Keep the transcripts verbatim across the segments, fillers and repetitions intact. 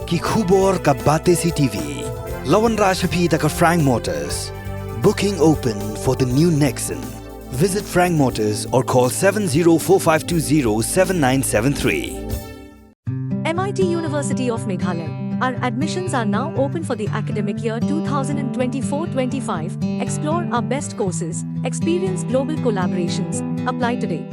Ki khubor ka Batesi T V. La wanrah sha phi da ka Frank Motors. Booking open for the new Nexon. Visit Frank Motors or call seven zero four five two zero seven nine seven three. M I T University of Meghalaya. Our admissions are now open for the academic year two thousand twenty-four twenty-five. Explore our best courses, experience global collaborations. Apply today.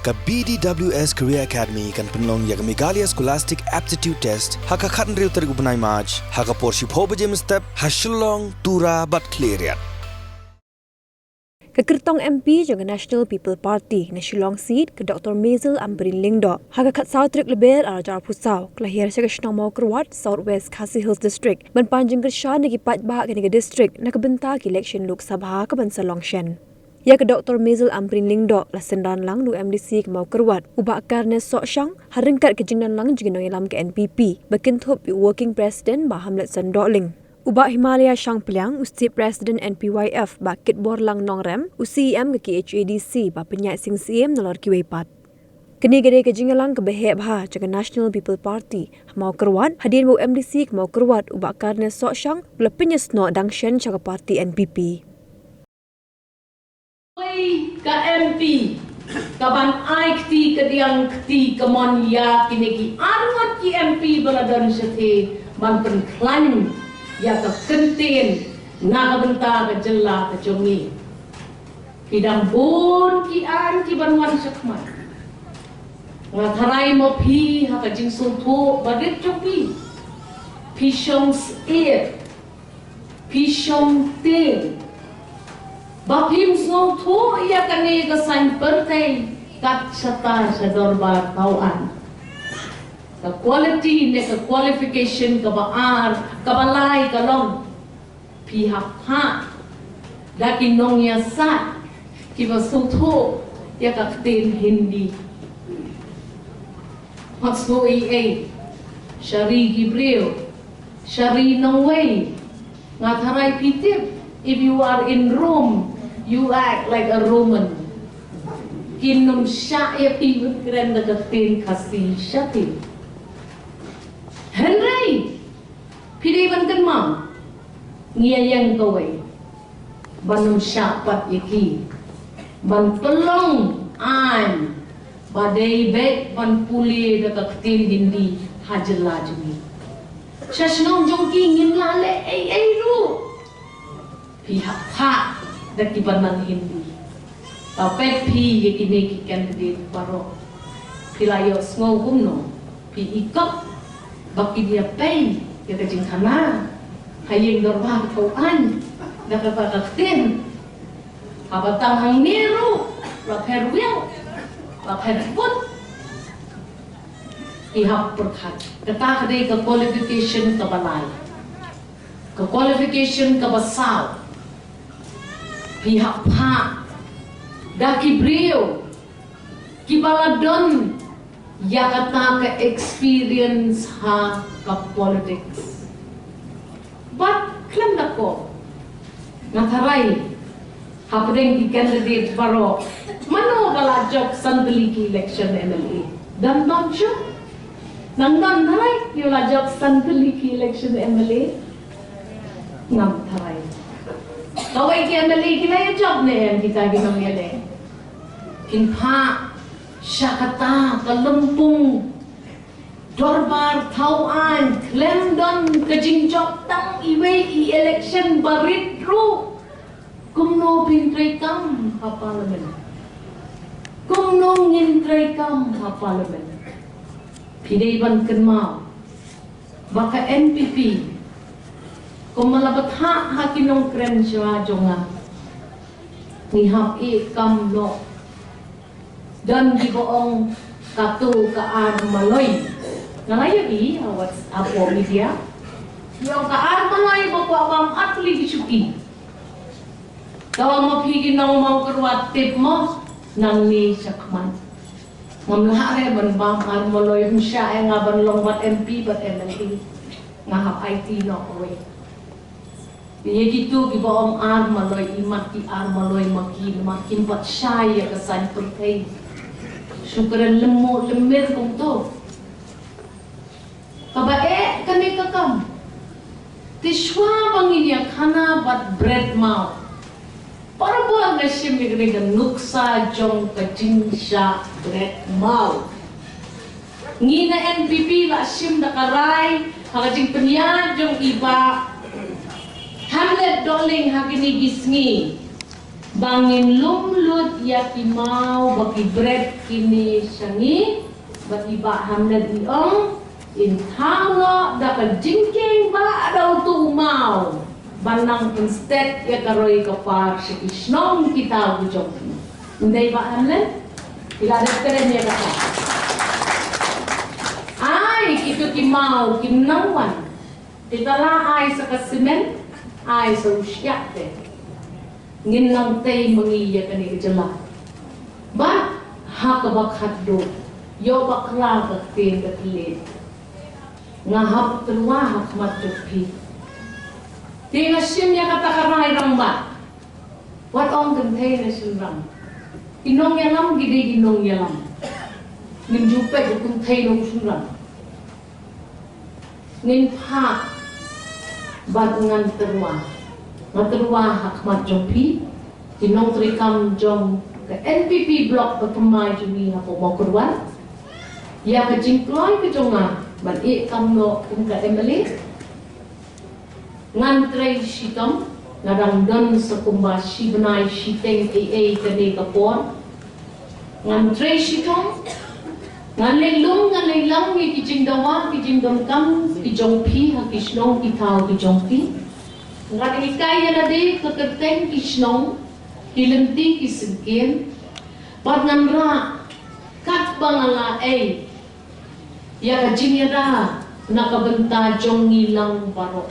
Ka B D W S Career Academy kan pynlong ïa ka Meghalaya Scholastic Aptitude Test ha ka khathynriew tarik u bnai March, ha ka por shiphew baje mynstep, ha Shillong, Tura bad Khliehriat. Ka kyrtong M P jong ka National People Party na Shillong Seat, ka Doctor Maisel Ampareen Lyngdoh, ha ka khatsaw tarik Lber arhajar arphew saw, ka la hiar sha ka shnong Mawkyrwat, South West Khasi Hills District, ban pan jingkyrshan ïa ki paidbah kane ka district na ka bynta ka election Lok Sabha ka ban sa long shen. Ïa ka Doctor Maisel Ampareen Lyngdoh la synran lang da u M D C ka Mawkyrwat, u Bah Carnes Sohshang, ha ryngkat ka jingdon lang jong ki nongïalam ka N P P ba kynthup ïa u Working President Bah Hamletson Dohling, u Bah Himalaya Shangpliang, u State President N P Y F Bah Kitborlang Nongrem, u C E M ka K H A D C Bah Pynïaid Sing Syiem nalor kiwei pat. Kane ka dei ka jingïalang kaba heh bha jong ka National People Party ha Mawkyrwat, hadien ba u M D C ka Mawkyrwat u Bah Carnes Sohshang u la pynïasnoh dang shen sha ka party N P P. Ka M P ka ban ai kti kadiang kti kamon ïa kine ki arngut ki M P ba la don shathie ban pynkhlaiñ ïa ka kyntien na ka bynta ka jylla ka jong ngi. Ki dang bun ki aiñ ki ban wan shakhmat. Nga tharai mo phi ha ka jingsngewthuh barit jong phi, phi shong syier, phi shong tieng ba phim sngewthuh ïa kane ka saiñ pyrthei kat shata sha dorbar thaw aiñ. Ka quality ne ka qualification kaba ar, kaba lai ka long, phi hap phah da ki nongïasaid kiba sngewthuh ïa ka ktien Hindi. Hot sngewthuh ei ei, sha ri ki briew, sha ri nongwei. Nga tharai phi tip, if you are in Rome, you act like a Roman. Kin nym shah ïa phi ban kren da ka ktien Khasi shathie. Hynrei phi dei ban kynmaw, ngi ïeng kawei ban nym shah pat ïa ki ban pynlong aiñ ba dei beit ban pule da ka ktien Hindi ha jylla jong ngi. Sha shnong jong ki ngim lah leh ei ei ruh. Phi hap phah da ki bynta Hindi. Ba peit phi ïa kine ki candidate baroh, phi la ïohsngew kumno? Phi i kop ba kin ïa pei ïa ka jingkhana ha ïing dorbar thaw aiñ da kata ka ktien? Haba tang hangne ruh la pher wiang, la pher put. Phi hap pyrkhat. Kata ka dei ka qualification kaba lai. Ka qualification kaba saw, phi hap phah da ki briew kiba la don ïa kata ka experience ha ka politics. Bad khlem da kong, nga tharai hapdeng ki candidate baroh, mano ba la jop san tylli ki election M L A? Don bym shuh? Nang don tharai kiba la jop san tylli ki election M L A? Ngam tharai. Kawei ki M L A ki la ïa jop ne em kita ki nongïaleh? Kin phah sha kata ka lympung dorbar thaw aiñ, khlem don ka jingjop tang iwei i election barit ruh. Kumno phin treikam ha Parliament? Kumno ngin treikam ha Parliament? Phi dei ban kynmaw ba ka N P P, kumba la bthah ha ki nongkren shuwa jong nga, ngi hap ïeh kam noh. Don kiba ong kato ka ar maloi. Nga la ïohi ha WhatsApp, ha media. Ki ong ka ar maloi ba kwah bam ar tylli ki shuki. Tang ma phi ki nong Mawkyrwat tip mo, nangne shakhmat. Ngam lah re ban bam ar maloi, ym shah ïa nga ban long bad M P bad M L A. Nga hap aiti noh kawei. Ïa kito kiba ong ar maloi, imat ki ar maloi ma ki, namar kim pat shai ïa ka saiñ pyrthei. Shu kren lymmo lymmer kumto. Kaba eh ka Ka kam. Te shuwa ba ngin ïa khana bad bret maw, barabor nga shim ïa kane ka nuksa jong ka jingshah bret maw. Ngi na N P P la shim da ka rai ha ka jingpynïaid jong i Bah Hamlet Dohling ha kine ki sngi ba ngin lum lut ïa ki maw ba ki bret kine sha ngi. Bad i Bah Hamlet i ong, in thaw noh da ka jingkieng ba da utu u maw ban nang pynstet ïa ka roi ka par sha ki shnong ki thaw ki jong ki. Ym dei Bah Hamlet? Ki la dep kren ïa kata. Ai kito ki maw kim nang wan. Te tala ai sa ka simen, ai sa u shiah te. Ngin nang tei ma ngi ïa kane ka jylla. Bad ha kaba khatduh, ïoh bakla ka ktien ka thylliej. Nga hap tyrwa ha khmat jong phi. Te nga shim ïa kata ka rai rangbah. Wat ong kynthei ne shynrang. Ki nongïalam ki dei ki nongïalam. Ngim ju peit u kynthei ne u shynrang. Ngin phah bad ngan tyrwa. Nga tyrwa ha khmat jong phi, ki nongtrei kam jong ka N P P block ba thymmai jong ngi hapoh Mawkyrwat. Ïa ka jingkloi ka jong nga ban ïeh kam noh kum ka M L A. Ngan trei shitom, nga dang don sa kumba shi bnai shiteng ei ei kane ka por. Ngan trei shitom, ngan leit lum, ngan leit lang ïa ki jingdawa, ki jingdonkam ki jong phi ha ki shnong ki thaw ki jong phi. Ngan hikai ïa lade ka kyrteng ki shnong, ki lynti ki syngkien. Bad ngan rah katba nga la ei ïa ka jingïada na ka bynta jong ngi lang baroh.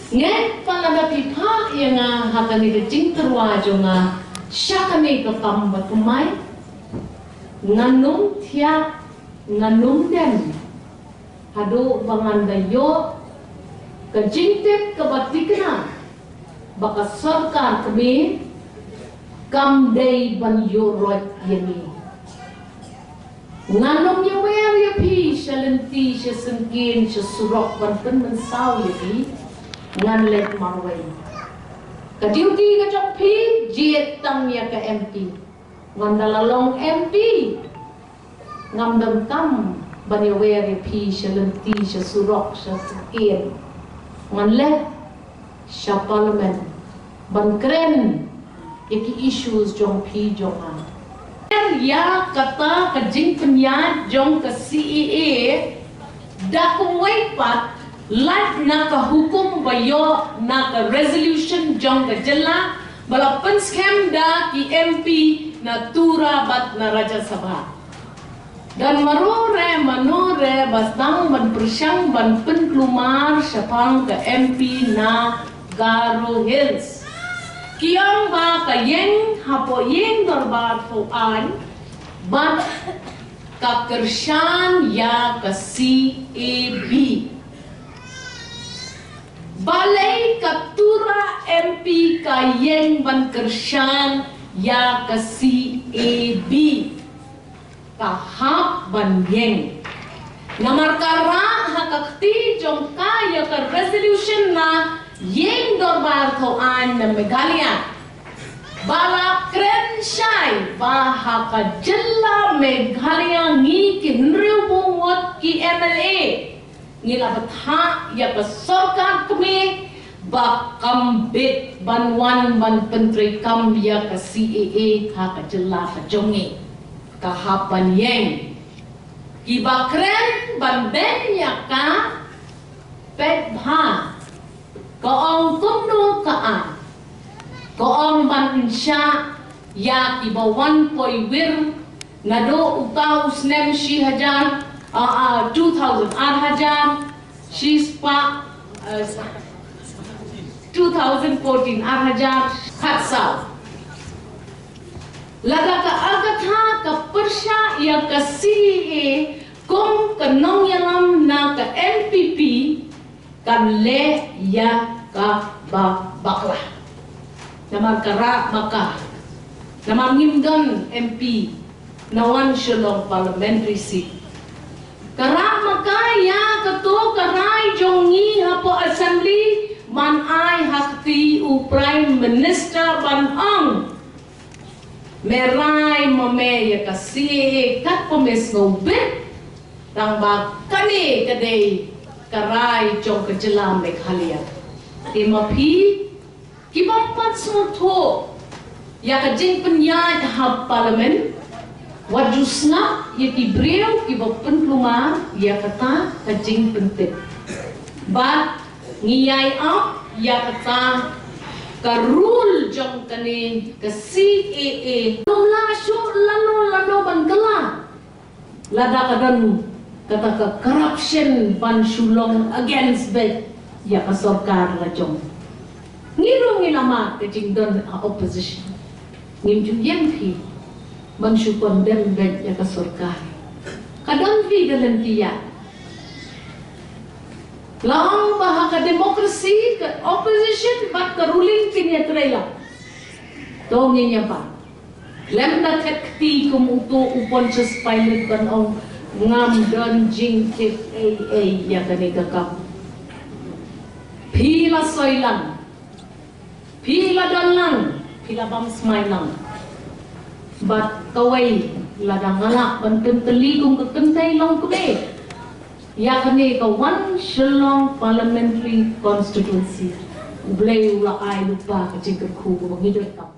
Ngeit ba lada phi phah ïa nga ha kane ka jingtyrwa jong nga sha kane ka kam ba thymmai, ngan ym thiah, ngan ym dem haduh ba ngan da ïoh ka jingtip kaba thikna ba ka sorkar kmie kam dei ban ïuh roit ïa ngi. Ngan ym ïawer ïa phi sha lynti sha syngkien sha surok ban pynmynsaw ïa phi. Ngan leit marwei. Ka duty ka jong phi jied tang ïa ka M P. Ngan da la long M P, ngam donkam ban ïawer ïa phi sha lynti sha surok sha syngkien. Ngan leit sha parliament ban kren ïa ki issues jong phi jong nga. Ïa kata ka jingpynïaid jong ka C A A da kumwei pat lait na ka hukum ba ïoh na ka resolution jong ka jylla ba la pynskhem da ki M P na Tura bad na Rajya Sabha. Don marwei re marwei re ba sdang ban pyrshang ban pynkulmar shaphang ka M P na Garo Hills. Ki ong ba ka ïeng hapoh ïing dorbar thaw aiñ bad ka kyrshan ïa ka C A B. Balei ka Tura M P ka ïeng ban kyrshan ïa ka C A B? Ka hap ban ïeng. Namar ka rah ha ka kti jong ka ïa ka resolution na ïing dorbar thaw aiñ na Meghalaya. Ba la kren shai ba ha ka jylla Meghalaya ngi ki hynriew phew ngut ki M L A ngi la bthah ïa ka sorkar kmie ba kam bit ban wan ban pyntreikam ïa ka C A A ha ka jylla ka jong ngi. Ka hap ban ïeng. Kiba kren ban beiñ ïa ka, peit bha. Ka ong kumno ka ai. Ka ong ban pynshah ïa kiba wan poi wir naduh uta u snem shi hajar, ah, ah, two thousand, ar hajar shispah, ah, two thousand fourteen, ar hajar khatsaw. Lada ka Agatha ka pyrshah ïa ka C A A kum ka nongïalam na ka N P P, kan leh ïa kaba bakla. Namar ka rah ma ka. Namar ngim don M P na wan Shillong parliamentary seat. Ka rah ma ka ïa kato Te u Prime Minister ban ong, me rai ma me ïa ka C A A kat ba me sngewbit, tang ba kane ka dei ka rai jong ka jylla Meghalaya. Te ma phi ki bym pat sngewthuh ïa ka jingpynïaid ha Parliament, wat ju sngap ïa ki briew kiba pynkulmar ïa kata ka jingpyntip. Bad ngi ïai ap ïa kata ka rule jong kane ka C A A. Ym lah shuh lano lano ban kylla lada ka don kata ka corruption ban shu long against beit ïa ka sorkar la jong. Ngi ruh ngi la mad ka jingdon ha opposition. Ngim ju ïeng phi ban shu condemn beit ïa ka sorkar. Ka don phi ka lynti ïa. La ong ba ha ka democracy ka opposition bad ka ruling kin ïatrei lang. To ngin ïa ba. Lem da khet kti kum uto u Pontius Pilate ban ong ngam don jingtip ei ei ïa kane ka kam. Phi la soi lang. Phi la don lang, phi la bam smai lang. Bad kawei lada nga lah ban pyntylli kum ka kynthei long kmie ïa kane ka One Shillong Parliamentary Constituency. U Blei u la ai lypa ka jingkyrkhu kaba ngi donkam.